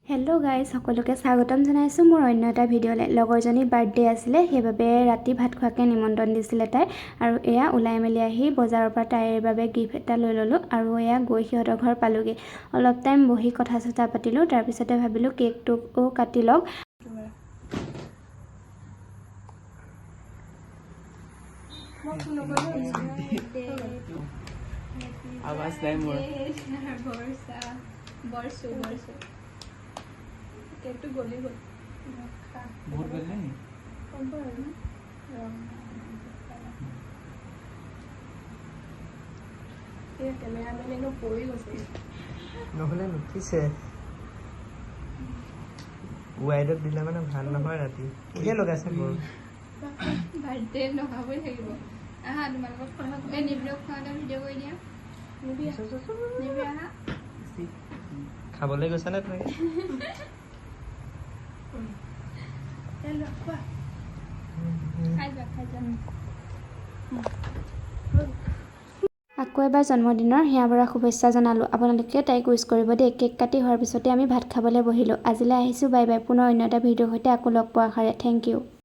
Hello' guys, সকলোকে স্বাগতম জনাইছোঁ মোৰ অন্য এটা ভিডিঅ'লৈ। লগৰজনীৰ বাৰ্থডে আছিলে, সেইবাবে ৰাতি ভাত খোৱাকৈ নিমন্ত্ৰণ দিছিলে তাই। আৰু এয়া ওলাই মেলি আহি বজাৰৰ পৰা তাইৰ বাবে গিফ্ট এটা লৈ ল'লোঁ আৰু এয়া গৈ সিহঁতৰ ঘৰ পালোগৈ। অলপ টাইম বহি কথা চথা পাতিলোঁ। তাৰপিছতে ভাবিলোঁ কেকটোও কাটি লওক। আৱাজ নাই মোৰ। বৰছো বৰছো, কেকটো গলি গ'ল। বহুত গ'ল নি? হ'ব আৰু। এই কেমেৰামেন একদম পৰি গৈছে। নহ'লে নুঠিছে। ৱাইডত দিলে মানে ভাল নহয় ৰাতি। কিহে লগাইছে গৰু? বাৰ্থডে লগাবই লাগিব। আহা, তোমালোকক এই নিবিড়ক খুৱাওঁতে ভিডিঅ' কৰি দিয়া। নিবি, নিবি, আহা। খাবলৈ গৈছা নে তুমি? খোৱা, খাই যোৱা, খাই যোৱা। আকৌ এবাৰ জন্মদিনৰ হিয়া ভৰা শুভেচ্ছা জনালোঁ। আপোনালোকে তাইক উইচ কৰিব দেই। কেক কাটি হোৱাৰ পিছতে আমি ভাত খাবলৈ বহিলোঁ। আজিলৈ আহিছোঁ, বাই বাই। পুনৰ অন্য এটা ভিডিঅ'ৰ সৈতে আকৌ লগ পোৱাৰ আশাৰে। Thank U.